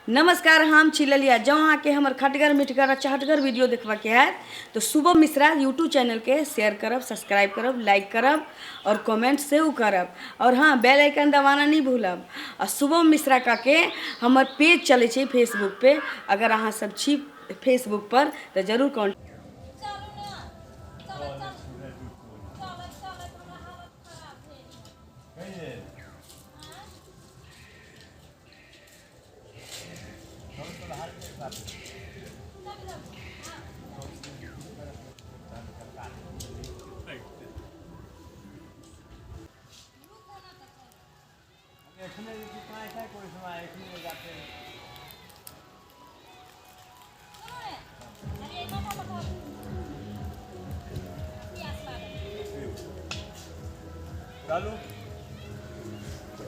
नमस्कार, हम छी ललिया। जँ अहाँके हमर खटगर मिठगर आ चहटगर वीडियो देखबाके हैत तऽ शुभम मिश्रा यूट्यूब चैनलके शेयर करब, सब्सक्राइब करब, लाइक करब और कमेंट सेहो करब और हाँ, बेल आइकन दबाना नहीं भूलब। आ शुभम मिश्रा के हमर पेज चलै छै फेसबुक पे, अगर अहाँ सब छी फेसबुक पर तऽ जरूर कॉन्टैक्ट। चलू ने, चलैत चलैत चलैत चलैत हमरा हालत खराब भेल। चलू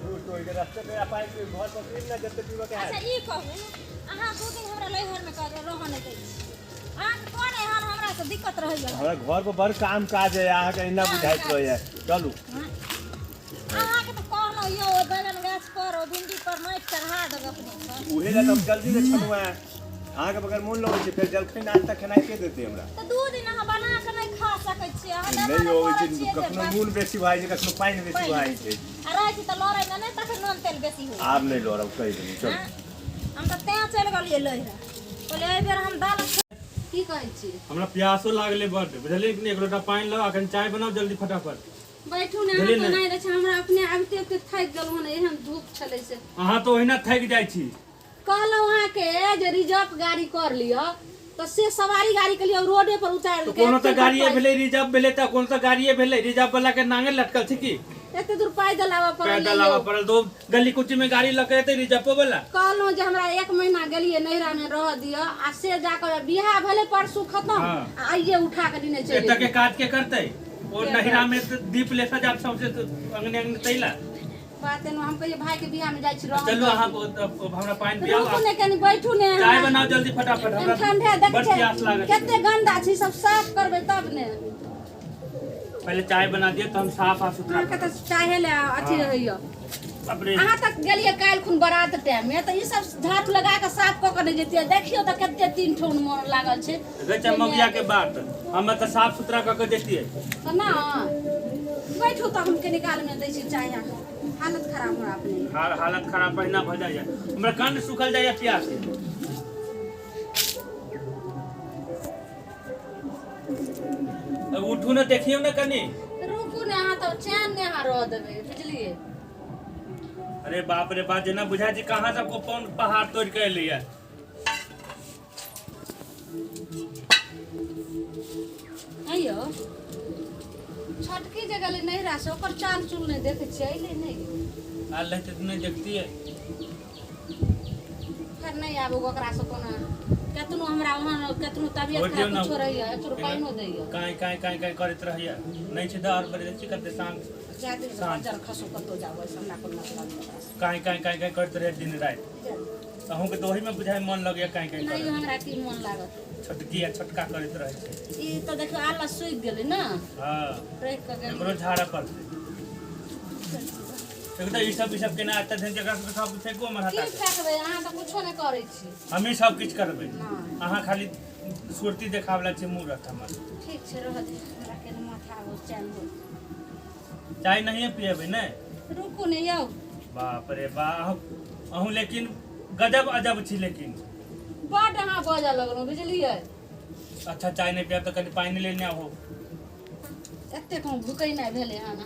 झूठ के रास्ते पे पाइप घर पर पी ना जते पीबे के है। अच्छा ई कहू, अहाँ 2 दिन हमरा लैहर में कह रहऽ नहि दै छी, अहाँके कोन एहन हमरा से दिक्कत रहैया? हमरा घर पर बड़ काम काज है, अहाँके एना बुझाइत रहैया। चलू। अहाँके तऽ कहलहुँ यौ, ओहि बैगन गाछ पर ओ भिंडी पर माटि चढ़ा देब अपने से। उहे ला तऽ हम जल्दी ने छलहुँ हेँ, अहाँके बगैर मोन लगै छै। फेर जलखै नाश्ता खेनाइ के देतै हमरा? तऽ 2 दिन अहाँ बना कऽ नहि खा सकै छियै? अहाँ नहि देबो अबै नहि छै करै छियै जे कखनो बस। नून बेसी भऽ जाइ छै, कखनो पानि बेसी भऽ जाइ छै। आ रहै छी तऽ लड़ै ने, नहि तखन नून तेल बेसी होइ। आब नहि लड़ब, कहि देलहुँ। चलू। आँय? हम तऽ तें चलि गेलियै लैहर, कहलियै एहि बेर हम दालि की कहै छी। हमरा प्यासो लागले बड, बुझलियै कि नहि? एक लोटा पानि लाउ, अखन चाय बनाउ जल्दी फटाफट। बैठू ने। अहाँ बुझलियै तऽ ने? नहि रहै छै, हमरा अपने आबिते आबिते थाकि गेलहुँ हन, एहन धूप छलै से। अहाँ तऽ ओहिना थाकि जाइ छी। कहलहुँ अहाँके जे रिजर्व गाड़ी कर लिअ, तऽ से सवारी गाड़ी के लिए रोडे पर उतारि तऽ देलकै। कोनो एते तऽ दूर गाड़िए भेलै, रिजर्व भेलै तऽ कोनो तऽ गाड़िए भेलै। रिजर्व वाला के नांगे लटकल छै की? एते दूर पैदल आबऽ पड़ल। पैदल आबऽ पड़ल तऽ ओ गली कुची में गाड़ी लऽ के एतै रिजर्वो वाला? कहलहुँ जे हमरा 1 महीना गेलियै नैहरा में रहऽ दिअ, आ से जाकऽ बियाह भेलै परसू खतम आ आइये उठा कऽ लेने चलि एतऽ के एलियै। काज के करतै? ओ नहिरा में तऽ दीप लेसा जाब सौंसे अंगने अंगने तैला बात एना हम कहियै भाई के बियाह में जाइ छी रहऽ। चलू अहाँ हमरा पानि पियाउ। रुकू ने, कनि बैठू ने। चाय बनाउ जल्दी फटाफट, हमरा ठंडे देख बड प्यास लागल छै। कते गंदा छै, सब साफ करबै तब ने। पहिले चाय बना दिअ तऽ हम साफ आ सुथरा। अहाँके तऽ चाहे ले अथी रहैया। बाप रे। अहाँ तक गेलियै काल्हि खुन बारात टाइम में तऽ ई सब झाड़ू लगा कऽ साफ कऽ कऽ नहि जैतियै? देखियौ तऽ कते 3 ठोन मोन लागल छै। गै चमगिया के बात, हम तऽ साफ सुथरा कऽ के जैतियै। तऽ ना बैठू, तऽ हम कनि काल में दै छी चाय अहाँके। हालत खराब हमरा अपने। हालत खराब पहिना भऽ जाइए, हमरा कंठ सुखल जाइए प्यास से। अब उठू ने, देखियौ ने कनि। रुकू ने, अहाँ तऽ चैन नहि अहाँ रह देबै, बुझलियै? अरे बाप रे बाप, जेना बुझाइ छै कहाँ सबको पौन पहाड़ तोड़ि के एलैया। अइयो छोटकी जे गेलै नैहरा से, ओकर चाल चूल नहि देखै छियै, अइलै नहि? आयल रहतै तऽ नहि देखतियै? फेर नहि आबू ओकरासँ। कोनो केतनो हमरा ओहन केतनो तबियत छोड़ि दियौ खराब ने। कुछो रहैया, एक चूर पानिओ दैया। काँय काँय काँय काँय करैत रहैया। नहि छै तऽ आओर बड़ी छी कते शांत। जाय दियौ, साँझ। बज्जर खसू, कतहु जाउ, ओहिसँ हमरा कोनो मतलब नहि ओकरासँ। काँय काँय काँय काँय करैत रहैया दिन राति। अहूँके तऽ ओहिमे बुझाइ मन लगैया काँय काँय नहि करैत। हमरा की मन लागत? छोटकी आ छोटका करैत रहै छै। ई तऽ देखियौ, आलस सुखि गेलै ने। हँ। रहि कऽ गेलै। एकरो झाड़ऽ पड़तै। एक तऽ ई सब केना एते दिन जकरा सबके सब फेको हमर की हटा के। फेकबै? अहाँ तऽ कुछो नहि करै छी। हमही सब किछु करबै। नहि। अहाँ खाली सुरती देखावला छै, मूरत हमर। ठीक छै, रहऽ दे हमरा, केना माथा हो चैन हो। चाय नहिए पियेबै ने? रुकू ने यौ। बाप रे बा, अहूँ लेकिन गजब अजब छी लेकिन। बड्ड अहाँ बजऽ लगलहुँ, बुझलियै? अच्छा, चाय नहि पियब तऽ कनि पानि लेने आबू। एतेक हम भुकेनाइ भेलै हन,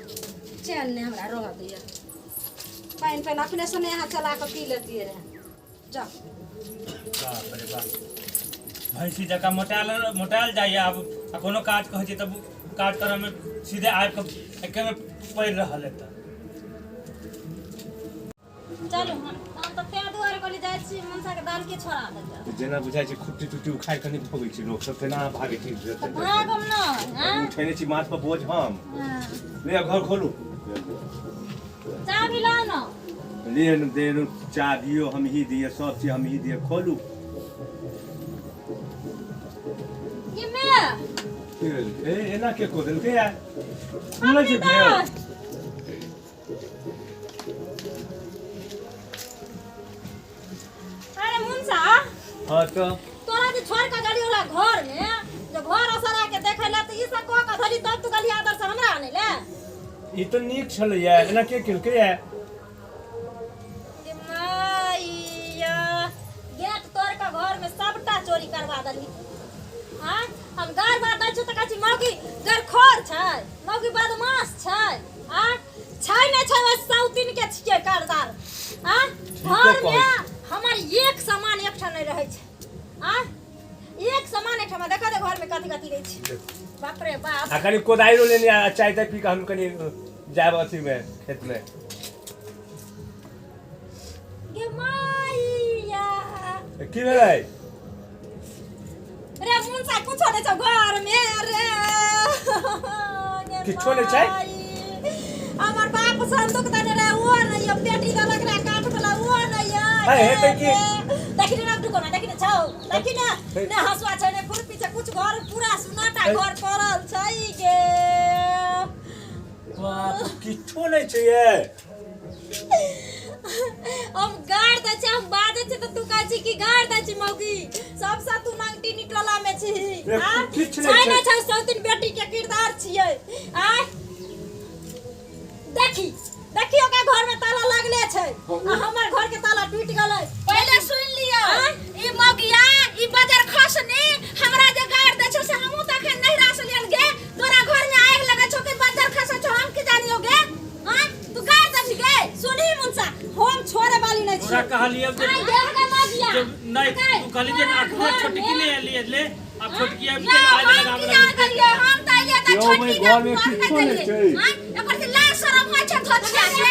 चैन नहि हमरा रहऽ दैया। पानि पानि अपनेसँ नहि अहाँ चला कऽ पी लेतियै रहए, जाउ। बाप रे बाप, भैंसी जकाँ मोटायल मोटायल जाइए आब, आ कोनो काज कहै छै तऽ काज करऽमे सीधे आबि कऽ एकेमे पड़ि रहल एतऽ। चलू, हम तऽ तें दुआरे कहली जाइ छी मनसा के दाल के छोड़ा देबै। जेना बुझाइ छै खुट्टी टुट्टी उखाड़ि कऽ नहि भगै छै लोक सब, तेना अहाँ भागै छी। तऽ भागम न आँय? उठेने छी माथ पर बोझ हम। ले, घर खोलू। चाभी लाउ न। ले दे, चाबियो हम ही दिए, सब चीज हम ही दिए। खोलू। की मे? ए, एना के को देलकै यार? खुलै छै भेल। अरे हाँ तो तोरा जे छोड़ के गेली ओला घर में जे घर असरा के देखै ला त ई सब कह के धली तब तू गेली आदर से हमरा आनै ले। ई तऽ नीक छलैया, एना के केलकैया? गे माइया, गेट तोड़ के घर में सबटा चोरी करवा देली। आँय, हम गार बात दै छियौ तऽ कहै छी मौगी गरखोर छै, मौगी बदमाश छै। आँय, छै नहि छै ओहि सौतिन के छियै कारदार। आँय, ठीके घर कहै मे छी। हमर एक सामान एकठाम नहि रहै छै। आँय, एक सामान एकठाम देखा दे घर में कथी कथी रहै छै। बाप रे बाप। आ कनि कोदारियो लेने आ चाय ताय पी कऽ हम कनि जायब अथी मे खेत मे। गे माइया। की भेलै? रे मुनसा कुछो नहि छौ घर में रे। गे किछो नहि छै? माई, हमर बाप संदूक देने रहे ओ नहि यऽ, पेटी देलक रहे काठ वाला ओ नहि यऽ। है, हेतै की? देखी ने रुको ना, देखी ने छौ, देखी ने, है। ने हंसुआ छै ने खुरपी छै, कुछ घर पूरा सुनाटा है। घर पड़ल छै गे। बाप, किछो नहि छै ये। हम गारि दै छी, हम बाजै छी तऽ तू कहै छी कि गारि दै छी मौगी, सबसँ तू नंगटी निटोला मे छी। रे, आ? किछु नहि छै छै। नहि छै सौतिन बेटी के किरदार छियै। आय देखी देखी ओकरा घर में ताला लगले छै आ हमर घर के ताला टूटि गेलै। पहिले सुनि लिअ, ई मौगिया ई बजर खसनी हमरा जे गारि दै छौ से हमहूँ तऽ अखन नहिरा से लियन गे। तोरा घर में आगि लगै छौ कि बजर खसै छौ हम की जानियौ गे? आँय, तू गारि दै छी गे? सुनही मुनसा, हम छोड़े वाली नहि तोरा छियै। कहलियौ जे आइ देख गे मौगिया। जे नहि गै, तू कहली जे तोरा अखनो घर छोटकी में- नहि एलियै ले, आब छोटकी आबि यौ, गेल आगि हम लगाबऽ की लगलै। जान गेलियै, हम तऽ एलियै तऽ यौ, छोटकी ओहि के घरमे फोन किछो नहि नहि देलियै। छै। आँय, एकर से लाज शरम होइ छै धोतिया के।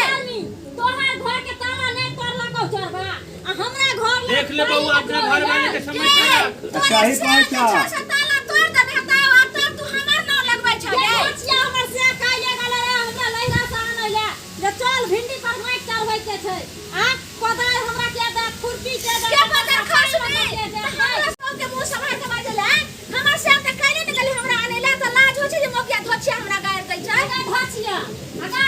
तोहर घर के ताला नहि तोड़लकौ चोरबा आ हमरा घर लग देख ले बौआ, अपना घर वाले के समझ के राख। तोरे चाही से पैसा। जे छौ से ताला तोड़ देने हेतौ आ तब तू हमर नाम लगबै छौ गे गे। धोतिया हमर से खाइए गेलै रे, हमरा लैला से आनै ले जे चल भिंडी पर माटि चढ़बै के छै। आ कोदारि हमरा के दे, खुरपी के दे, के बजर खसनी के दे। तऽ हमरा सबके मुँह सम्हारि के बाजल है। हमर से तऽ कैले ने गेली हमरा आनै ले तऽ लाज होइ छै जे मौगिया धोतिया हमरा गारि दै छै। अगे धोतिया, अगे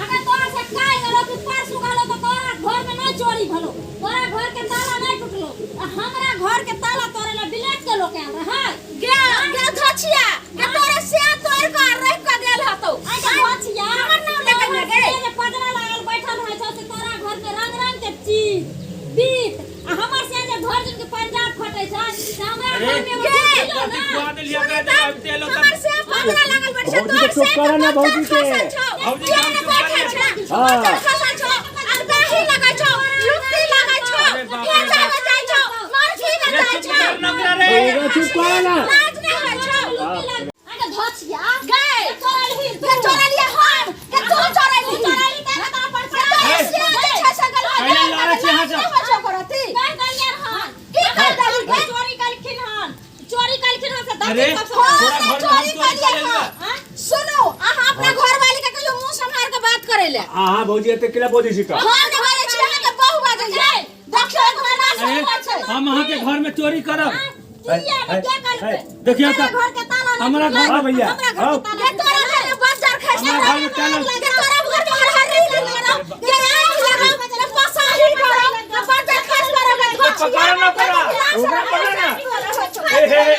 अगे तोरा से काल्हि गेलो कि परसू गेलो तऽ तोरा घर में नहि चोरी भेलो, तोरा घर के ताला नहि टूटलो आ हमरा घर के ताला तोड़े ला विलेज के लोक आयल रहै। गे गे धोतिया गे, तोरे से तोड़ के रख के गेल हतौ। अगे धोतिया, हमर नाम लेके तोहर गे। से जे पजरा लागल बैठल रहै छौ से तोरा घर में रंग रंग के चीज बीत आ हमर से जे घर दिन के पंजाब फटै छै से हमरा अरे, घर में एगो गे, ढुकियो कथी ना। खुआ देलियै ओकरा जे आबिते एलौ तऽ हमर से पजरा लागल बैठल छै, भौजी के तोर चुप से करऽ ने, बच्चा भौजी के। खसल छौ। भौजी किया के हम ने चुप बैठल करियै। छै? हाँ। बच्चा खसल छौ, अलगाही लगै छौ, लुत्ती लगै छौ, अरे बाप रे खेचा बाप। बजाइ छौ, मरघी रे बजाइ चुप छौ। कर ना ओकरा रे। भौजी चुप करऽ ना। लाज नहि होइ छौ। अगे धोतिया, गै, चोरलही के चोरलियै हम, के तू चोरलही? चोरलही तैं ने तोरा पर के तोरे से जे छै से गेल होय, पहिले लड़ै छी अहाँ सब। नहि होइ छौ करती। कहि देलियै हन। की कर देलही गे? चोरी कलखिन हन, चोरी कलखिन हन से अरे, दस सब तोरा हम घर में हम चोरी चोरी कलियै कऽ लेलियै। हन। सुनू, अहाँ अपना घरवाली के कहियो मुँह सम्हार के बात करै ले। अहाँ भौजी एते केला बजै छी तऽ? हम नहि बाजै छी, अहाँके बहु बाजै छै। देखियौ, एगो लाज अरे, होइ छै। हम अहाँके घर में चोरी करब? किया ने के करतै? देखियौ तऽ घर के ताला नहि हमरा घर हाँ भैया, हमरा घर हाँ। के ताला के तोरा घर में बज्जर खसै हमरा घर में ताला के तोरा घर में हरहरी लगाओ, के आग लगाओ, के पसाही करो, के बज्जर खस करो, के धोछिया। पकड़ो ना ओकरा। ओकरा पकड़ ना। हे, हे, हे।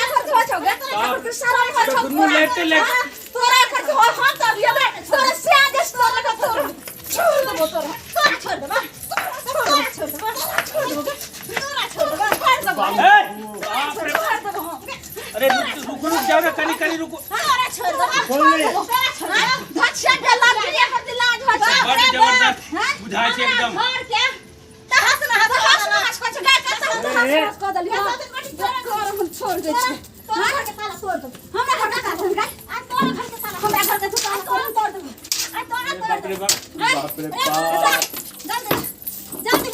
तोरा तऽ दुनू लेटे लेट एकर हो हम तऽ अभी अबे तोरा से आगे तोरा के तोरा छोड़ देबो, तोरा तोरा छोड़ देबो, तोरा छोड़ देबो, छोड़ देबो, तोरा छोड़ देबो, छोड़ देबो, ए, बाप रे। छोड़ देबो हम। अरे रुक रुक रुक जाओ ना, कनी कनी रुको। तोरा छोड़ देबो, छोड़ देबो, तोरा छोड़ देबो। धोछिया के लाज एकर जे लाज होइ छै। बड जबरदस्त बुझाइ छै एकदम। घर के तऽ हँस ना, हँस, हँस ना, हँस, हँस, गाय के तऽ हँस, ए, हँस कऽ देलियै। तोरा घर हम छोड़ दै छियै। तोरा घर के ताला तोड़ देबो। हमरा घर के ताला तोड़ दे। आ तोरा घर के ताला, हमरा घर के तू ताला तोड़ तोड़ देबो। आ तोरा तोड़ बाप रे देबो। बाप। बाप रे बाप। जल्दी जल्दी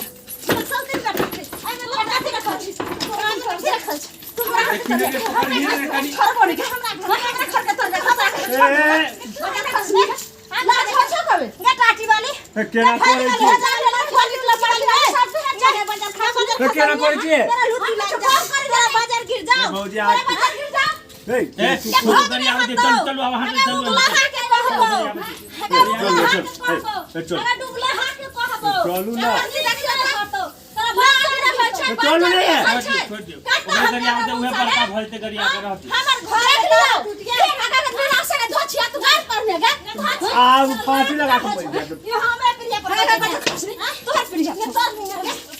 सब दिन बैठा छै। एहिमे तोरा कथी रखल छी? तोरा कथी रखल छी? तू हमरा घर के देखी रे, पकड़िए रे कनी। छोड़बो नहि के हमरा घर, हमरा घर के तोड़ दे, हमरा घर के छोड़ दे। ए, हमरा घर के लाज होइ छौ कभी? गे टाटी वाली। ए, केना करै छी? ए, केना करै छियै? ए, भौजी, आ- हे, ए, चुप चुप करी आबै दे, चल चलू आब अहाँ चलू। चल, ए, चल। चलू ना। छै तो चलू बच्चा ने। देखै छै। छोड़ दियौ कत्ता ओकरे हम गरिया लेबै दे उहे मुनसा बड़का रे? भऽ जेतै गरिया के रहतै। हमर घर देख लियौ टूट गेल के अगर से धोछिया तू गाड़ पर ने गे आब फांसी लगा के मरि जायब। ये हमे प्रिया पर तोहर प्रिया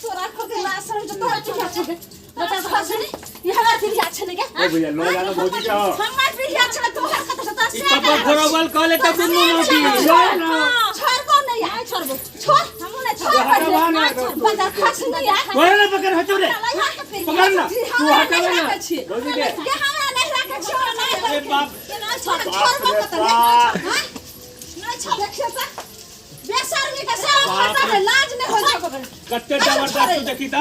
तोरा को के लाज शरम छौ, तोहर प्रिया छै बता खसनी ये हमर प्रिया छै ने गे ओ भैया लो जाना भौजी के हो। हमर प्रिया छै तोहर कत से ई कपर फोड़बल कहले तब दुनू नौकी छोड़बो नहीं आइ छोड़बो छोड़ हमहु नहीं छोड़ हटाबा ना। बता खसनी यार कोई ना पकड़ हटो रे पकड़ ना तू हटाबे ना भौजी के के हमरा नहीं राखे छियो नहीं अरे बाप नहीं छोड़ छोड़बो कत नहीं नहीं छोड़ देखियो त बेशर्मी के सब बाप खसा रे। लाज नहीं होइ छै ककरो कते जबरदस्त देखी ता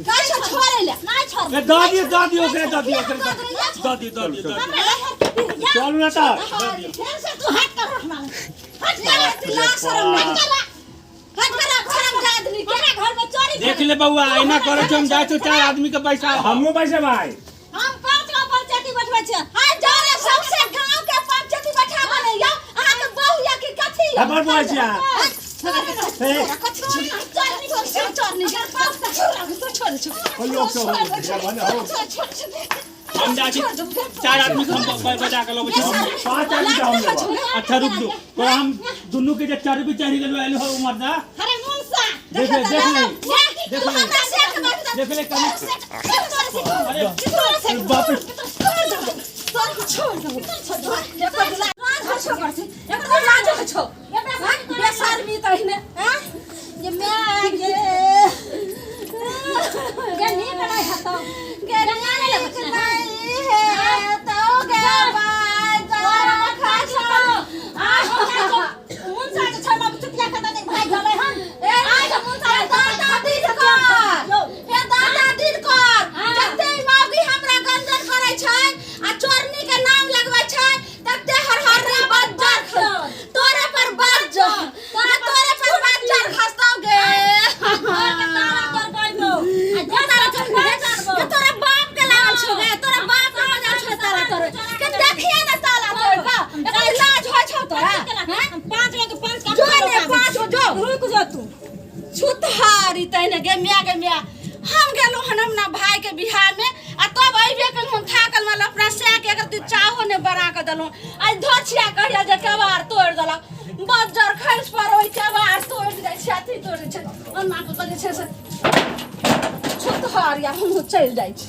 गाय छ छोड़े ले नहीं छोड़ ए दऽ दियौ दऽ दियौ ओकरे दऽ दियौ ओकरे दऽ दियौ दऽ दियौ दऽ दियौ चलू ना तऽ फेर से तू हट कर हमरा हट कर लाज शरम नहीं कर हट कर शरम के आदमी के घर में चोरी देख ले बउआ ऐना करे छौ हम जाइ छौ चार आदमी के पैसा हमहूँ पैसे भाई हम पांच गो पंचायती बैठबै छियै हाय जा रे सबसे गांव के पंचायती बैठा बने या अहाँ के बहू या की कथी या हमर बौआ छियै अहाँ। हे। हो लोक सब हो, भैया भने हो। हम जाइ छी चार आदमी के हम बजा के लबै छी पाँच आदमी के हम लेबै। अच्छा रुक जो तोरा हम दुनू के जे चर्बी चढ़ि गेलो एलो हो मर्दा अरे मुंसा देख ले देख ले देख ले देख ले कनी अरे बाप रे। बेशर्मी तहिने ये मैं गे गे नीक नहीं हतो गे नीक नहीं है तो गे मुंसा जे छै मग चुतिया के दे भाई गेलै हन ए मुंसा दादा दिल कर हे दादा दिल कर जते मागी हमरा गंजन करै छै आ चोरनी के नाम लगबै छै तते हर हर रे बज्जर तोरे पर बज्जर तोरे तोरे पर बज्जर खसतौ गे घर के ताला तोड़ गइलो आ के ताला तोड़ गे तोरे बाप के लागल छौ गे तोरे बाप के बजल छौ ताला तोड़ के देखिए ना ताला तोड़ के एकर लाज होइ छौ तोरा हम पांच गो के पांच जो ने पांच गो जो रुक जा तू छुतहारी तैने गे मिया गे मिया हम गेलहुँ हन अपना भाई के बिहार में आ तब अइबे केलहुँ हन थाकल माल अपना सै के एकर चाहो ने बना के देलहुँ आइ धोछिया कहिया जे केबाड़ तोड़ि देलक बज्जर खसि पर ओहि केबाड़ तोड़ि जाइ छै अथी तोड़ि छै ओना कऽ जे छै से छुतहारी आ हमहूँ चलि जाइ छी।